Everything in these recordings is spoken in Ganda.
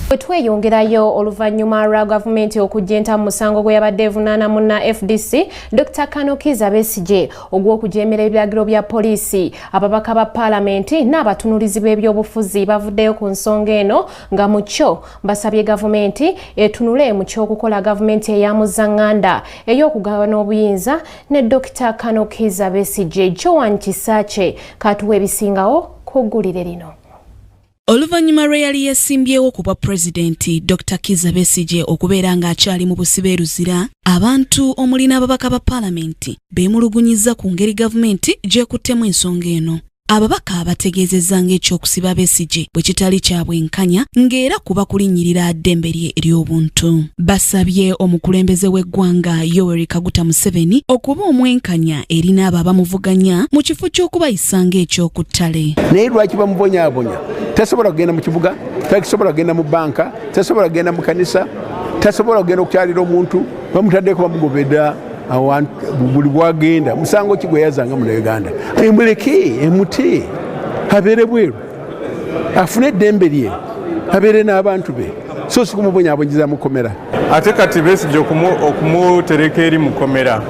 Bwe tweyongerayo, oluvannyuma lwa gavumenti okujja enta mu musango gwe yabadde evunaana munna FDC Dr Colonel Kizza Besigye ogw'okujeemera ebiragiro bya poliisi, ababaka ba paalamenti n'abatunulizi b'ebyobufuzi bavuddeyo ku nsonga eno, nga mu kyo basabye gavumenti etunule mu ky'okukola gavumenti eya muzzaŋŋanda ey'okugabana obuyinza ne Dr Colonel Kizza Besigye. Joan Kisaakye katuwa ebisingawo ku ggulire lino. Oluvannyuma lwe yali yesimbyewo ku bwa pulezidenti Dr Kizza Besigye okubeera ng'akyali mu busibe e Luzira, abantu omuli n'ababaka ba paalamenti beemulugunyizza ku ngeri gavumenti gy'ekuttemu ensonga eno. Ababaka bategeezezza ng'ekyokusiba Besigye bwe kitali kya bwenkanya, ng'era kuba kulinnyirira ddembe lye ery'obuntu. Basabye omukulembeze w'eggwanga Yoweri Kaguta Museveni okuba omwenkanya eri n'abo abamuvuganya mu kifo ky'okubayisa ng'ekyokuttale. Naye lwaki bamubonyaabonya? Tasobola kugenda mu kibuga, tasobola kugenda mu banka, tasobola kugenda mu kanisa, tasobola kugenda okukyalira omuntu. Bamutaddeko, bamugobedda buli bwagenda. Musango ki gwe yazanga muna Uganda? Emuleke, emute, abeere bweru, afune eddembe lye, abeere n'abantu be, so si kumubonyabonyeza mukomera. Ate kati Besigye okumutereka eri mukomera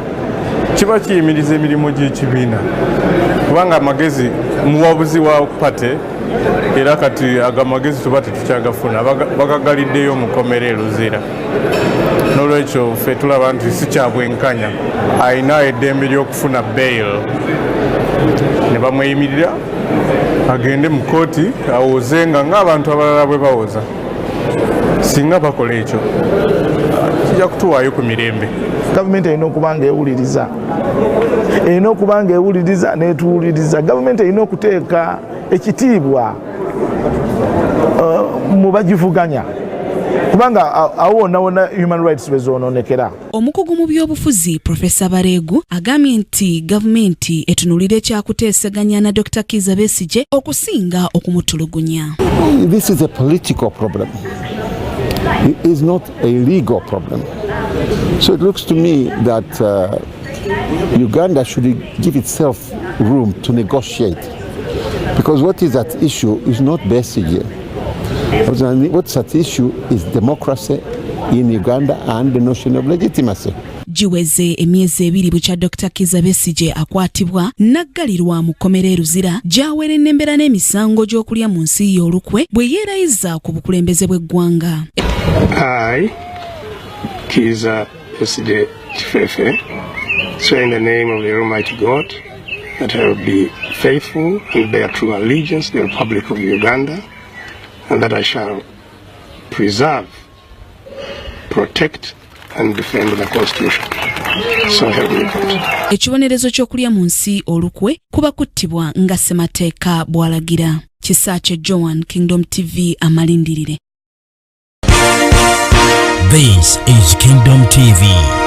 kiba kiyimiriza emirimu gy'ekibiina, kubanga amagezi muwabuzi wa party, era kati ago amagezi tuba tetukyagafuna, bagagaliddeyo mukomera e Luzira. N'olwekyo ffe tulaba nti si kyabwenkanya. Alina eddembe ly'okufuna bail ne bamweyimirira, agende mu kooti awozenga ng'abantu abalala bwe bawoza. Singa bakola ekyo, kijja kutuwaayo ku mirembe. Gavumenti erina okuba nga ewuliriza, erina okuba nga ewuliriza netuwuliriza. Gavumenti erina okuteeka ekitiibwa mu bagivuganya, kubanga awo wonna wonna human rights bezoononekera. Omukugu mu byobufuzi Profesa Bareegu agambye nti gavumenti etunuulira ekyakuteeseganya na Dr Kizza Besigye okusinga okumutulugunya. This is a political problem. It is not a legal problem. So it looks to me that Uganda should give itself room to negotiate. Because what is at issue is not Besigye. What's at issue is democracy in Uganda and the notion of legitimacy. Giweze emyezi 2 bukya Dr Kizza Besigye akwatibwa n'aggalirwa mu kkomera e Luzira, gy'awerennembeera n'emisango gy'okulya mu nsi ye olukwe bwe yeerayiza ku bukulembeze bw'eggwanga. I, Kizza Besigye Kifefe, swear in the name of the Almighty God that I will be faithful and bear true allegiance to the Republic of Uganda, and that I shall preserve, protect, and defend the Constitution. So help me God. Ekibonerezo ky'okulya mu nsi olukwe kuba kuttibwa nga ssemateeka bw'alagira. Kisaakye Joan, Kingdom TV, amalindirire. This is Kingdom TV.